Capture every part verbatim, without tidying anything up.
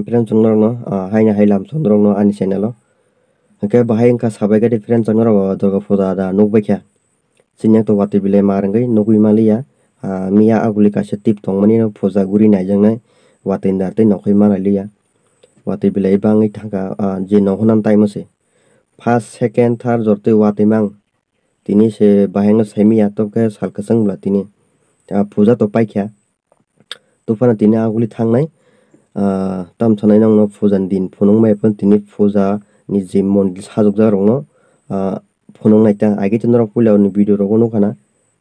friend chwng norokno, ah, haino hai lam chwng norokno ani channel o. Hwnkhe bahai wngkha sabai khe de friend chwng norok o Durga puja da nukbai kha. Chini to watwi belai ma rwngwi nugwi manliya. Ah, miya aguli kaisa tip tongmani no puja guri naijaknai watwi ni dar tei nokhai manliya. Watwi belai bangwi thangkha, ah, je nohonam taimo se. First, second, third jor twi watwi mang. Tini se bahai no saimiya to khe sal kwchwng bwla tini. Ah, puja to paikha. Tufano tini aguli thangnai, ah, tamsanai nokno puja ni din phunukmai phano tini puja ni je mondil sajokjak rokno, ah, phunuknai ta. Age to norok puila ni video rogo nukha na,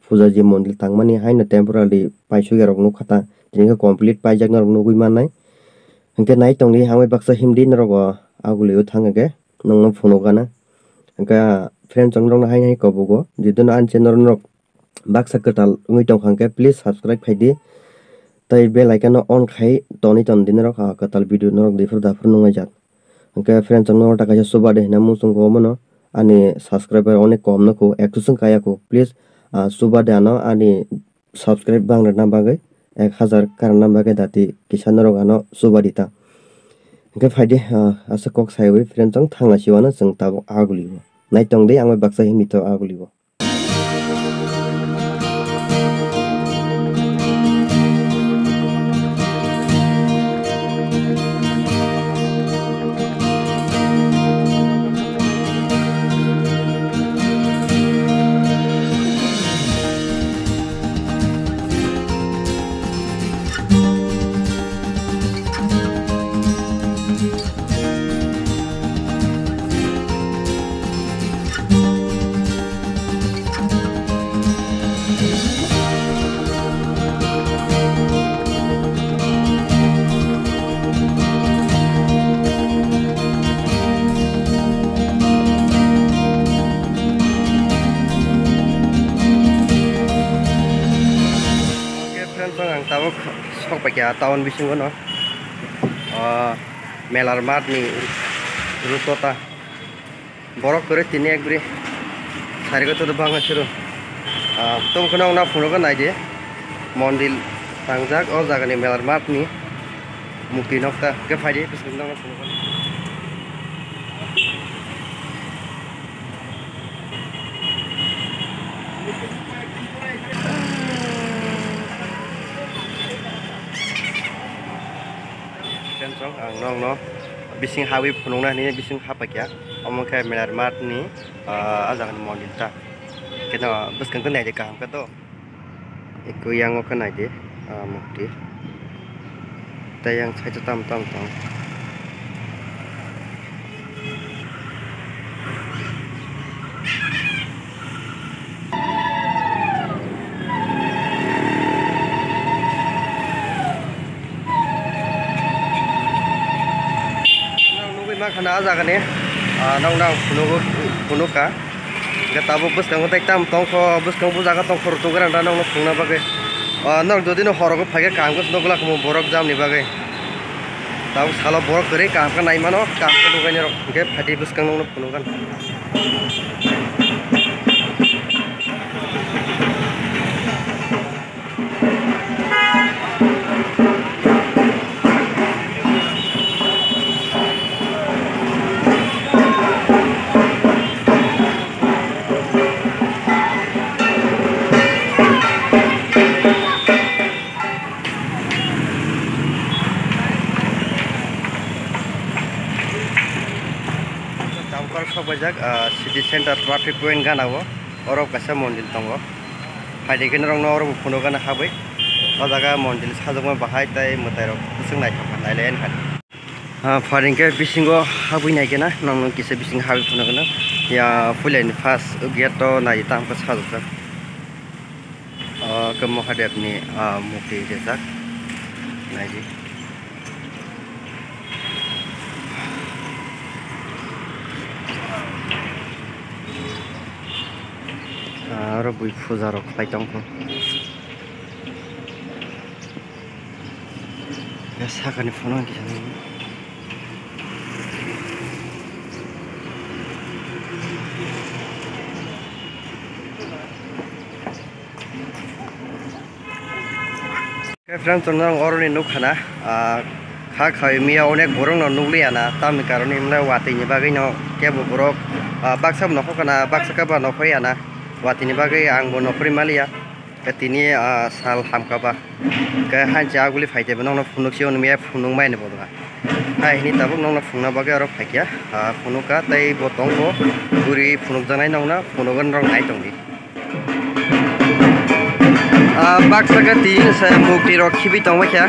puja je mondil tangmani haino temporary paisukya rok nukha ta, tini khe complete paijak norok nugwi mannai. Hwnkhe nai tongdi, hambai baksa himdi norok o aguli o thang hwnkhe nokno phunukgana. Hwnkhe friend chwng norokno haino hai kobogo, jidu no ani channel norok baksa kwtal wngwi tongkha hwnkhe, please subscribe khaidi. Tei bell icon no on khai tonwi tondi norok, ah, kwtal video norok diphuru daphuru nunglaijak. Hwnkhe friend chwng norok ta kaisa chuba de hwnna muchungo omono ani subscriber onek kom nukho, ekso chwng kaya kho. Please, ah, chuba de ano ani subscribe bang rwna bagwi, ek hazar karna bagwi dati kisa norok ano chuba di ta. Hwnkhe phaidi, ah, asa kok saiwi friend chwng thangna siwano chwng tabuk aguli o. Nai tongdi ang bai baksa himdi to aguli o. Friends, ang tabuk sok paikha town bisingo no, ah, melar mat ni ruto ta. Borok kwrwi tini ek bwrwi sari gotto bangma suru. Ah, tong kheno wngna phunukgo naidi. Mondil tangjak o jagani melar mat ni mukti nokta. Hwnkhe phaidi bwskango wngna phunukgo. Friends, ang nokno bising habwi phunukna hinwi bising hapaikha. Omo khe melar mat ni, ah, ah jagani mondil ta. Khe no bwskang khe naidi kaham khe to. Eko yang o khe naidi, ah, mukti. Tei yang side o tamo tamo tongo. Nugwi mankha na ah jagani, ah, nokno ang phunugo, phunukha. Hwnkhe tabuk bwskango tei tamo tongkho, bwskango bo jaga tongkho rwtwk rang da nokno phunukna bagwi. Ah, norok jodi no horogo phaikhe kaham khe se nukglak khamu borok jamni bagwi. Tabuk salo borok kwrwi kaham khe nai mano, kaham khe nuknai norok hwnkhe phaidi bwskang nokno phunukgani. Tamkor sok baijak, ah, city center traffic point gana o, oro kaisa mondil tongo. Phaidi khe norokno oro bo phunukgana habwi. O jaga mondil sajwkma bahai tei mwtairok bwswk naithok kha, nailaiani kha. Ah, phaidi khe bisingo habwi naikhe na, nokno kisa bisingo habwi phunukgana. Ya, puilani first gate o nai tamo khe sajwkjak. O khe Mahadev ni, ah, murti rijak. Naidi. Ah, oro bui puja rok khlai tongkho. Ya, sakani phone kisa nai. Khe friends, chwng norok oroni nukha na, ah, Kha khaui miya onek borok no nukliya na, tamni karon himle watwi ni bagwi no kebo borok, ah, baksa bo nokhor kana, baksa khe ba nokhor ya na, watwi ni bagwi ang bo nokhorwi maliya. Tini, ah, sal hamkha ba. Khe hanchi aguli phaikhe bo nokno phunuk sio hwnwi phunuk mai ni bo ba. Hai hini tabuk nokno phunukna bagwi oro phaikha, ah, phunukha tei bo tongbo guri phunukjaknai nokno phunukgwi norok nai tongdi. Ah, baksa khe tini se mukti rok khibi tongbaikha.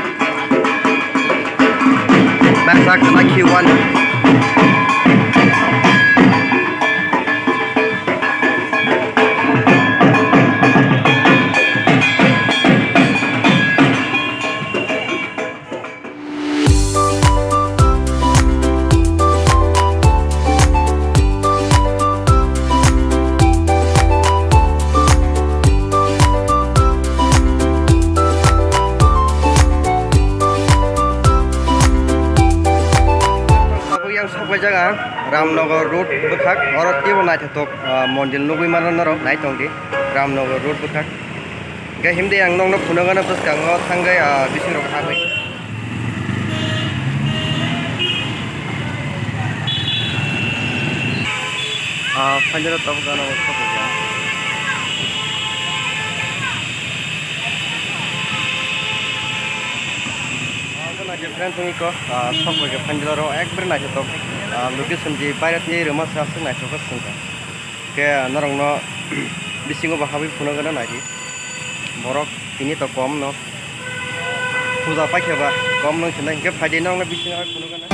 Baksa khana khiwani. Tabuk yang sok bai jaga Ramnagar road bwkhak, oro teibo naithotok, ah, mondir nugwi mano norok, nai tongdi Ramnagar road bwkhak. Hingke himdi ang nokno phunukgano bwskango thangwi, ah, bisingrok habwi. Ah, phailero tabuk gana o sokjak. Ah, gana je friends wngwi ko, ah, sokbai khe phailero ekbari naithotok. Ah, location je Bairatni rwma se aswk naithotok swngjak. Khe norokno bisingo bo habwi phunukgano naidi. Borok tini to kom no. Puja paikhe ba kom no hinwi hinkhe phaidi norokno bisingo habwi phunukgano.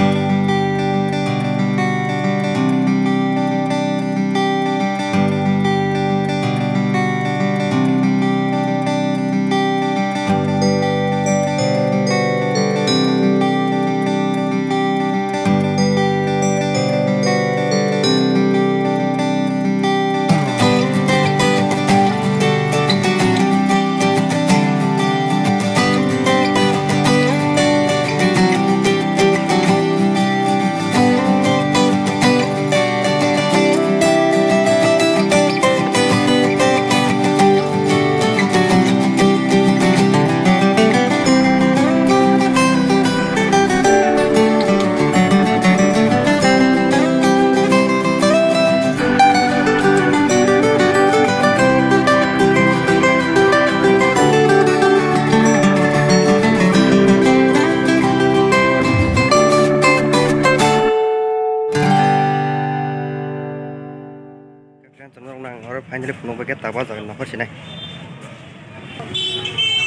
Friends, norok nang oro finally phunuk bai khe tabuk o jaga nokho sinai.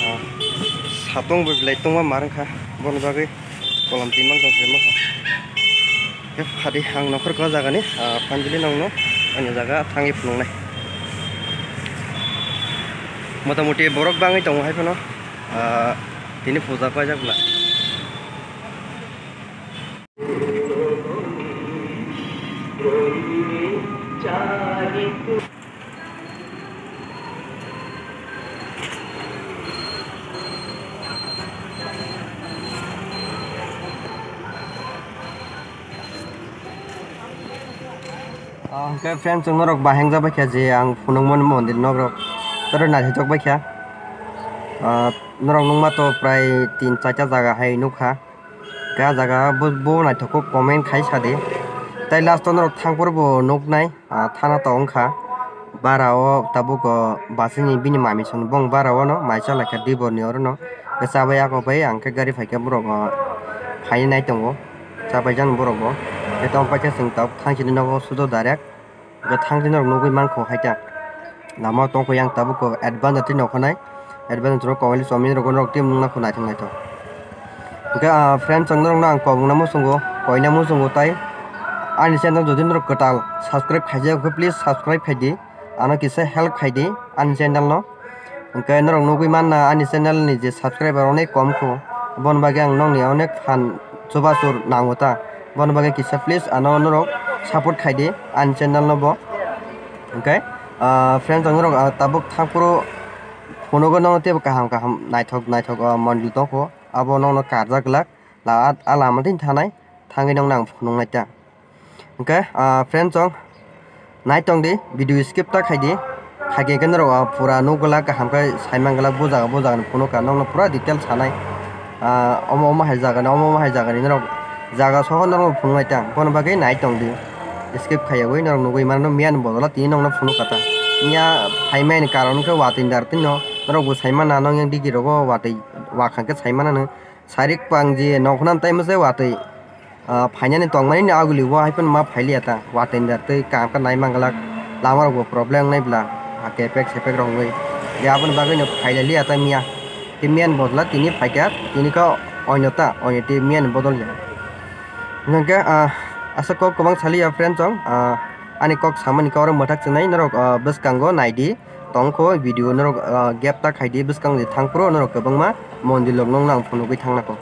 Ah, satung bai belai tongma mar wngkha, boni bagwi kolam timang tong se wngkha. Khe phadi ang nokhor kha jagani, ah, finally nokno ani jaga thangwi phunuknai. Motamuti borok bangwi tongo hai phano, ah, tini puja paijak bwla. Ah, hwnkhe friends, chwng norok bahai wngjakbaikha je ang phunukmani mondir nokrok, toro naithotok baikha. Ah, norok nukma to prai tin charta jaga hai nukha. Khe ah jaga bo, bo naithok khe comment khai sadi. Tai last o norok thangphuru bo nuknai, ah, thana to wngkha. Bara o tabuk o bus ni bini mami song bong bara o no mai chalaikha dibor ni oro no. Khe chabai ako bai ang khe gari phaikhe borok o phainai tongo. Chabai jani borok bo. Khe tamo paikhe chwng tabuk thang sini nogo sudo direct. Hwnkhe thang twi norok nugwi mankho hai ta. Lama tongkho yang tabuk ko advance twi nokho nai. Advance rok kobangni chomni rok norok twi mungna kho naithok naithok. Hwnkhe, ah, friends chwng norokno ang kobongna muchungo, koina muchungo tai ani channel jodi norok kwtal subscribe khaijak khe please subscribe khaidi. Ano kisa help khaidi ani channel no. Hwnkhe norok nugwi manna ani channel ni je subscriber onek kom kho, aboni bagwi ang nokni onek phan chubasur nango ta. Aboni bagwi kisa please ano norok support khaidi ani channel no bo. Hwnkhe, ah, friends rok norok, ah, tabuk thangphuru phunugo nono teibo kaham kaham naithok naithok, ah, mondol tongkho, abo nokno karjak glak. La, a, a lama tini thanai thangwi nokno ang phunuknai ta. Hwnkhe, ah, friends rok, nai tongdi, video skip ta khaidi. Khaikhe hwnkhe norok, ah, pura nukgwlak, kaham khe saimanglak, bo jaga, bo jagani phunukha, nokno pura detail sanai. Ah, omo omo hai jaga ni, omo omo hai jaga ni norok jaga soho norok phunuk nai ta, bono bagwi nai tong di. Skip khaiyawi norok nugwi mano, miya ni bodol o tini nokno phunuk kha ta. Miya phaimani karon khe watwi ni dar twi no, norok bo sai mana nong yang digi rogo watwi, wakhang khe sai mana no. Sarik pang je nokna tai mase watwi, ah, phainani tongmani ni aguli o hai phano ma phailiya ta, watwi ni dar twi kaham khe nai manglak, lama rok bo problem wngnai bla, ah, kepek sepek rok wngwi. Je aboni bagwi no phailaliya ta miya. Tei miya ni bodol o tini phaikha, tini khe oino ta, oino tei miya ni bodol ya. Hwnkhe, ah, asa kok kwbang saliya friend chong, ah, ani kok samani kok mwthak chinai norok, ah, bwskango naidi. Tongkho video norok, ah, gap ta khaidi bwskang di thangphuru norok kwbangma mondir rok nokno ang phunugwi thangna kho.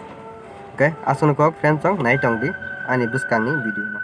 Okay, aswkno kok friend chong nai tong di ani bwskangni video no.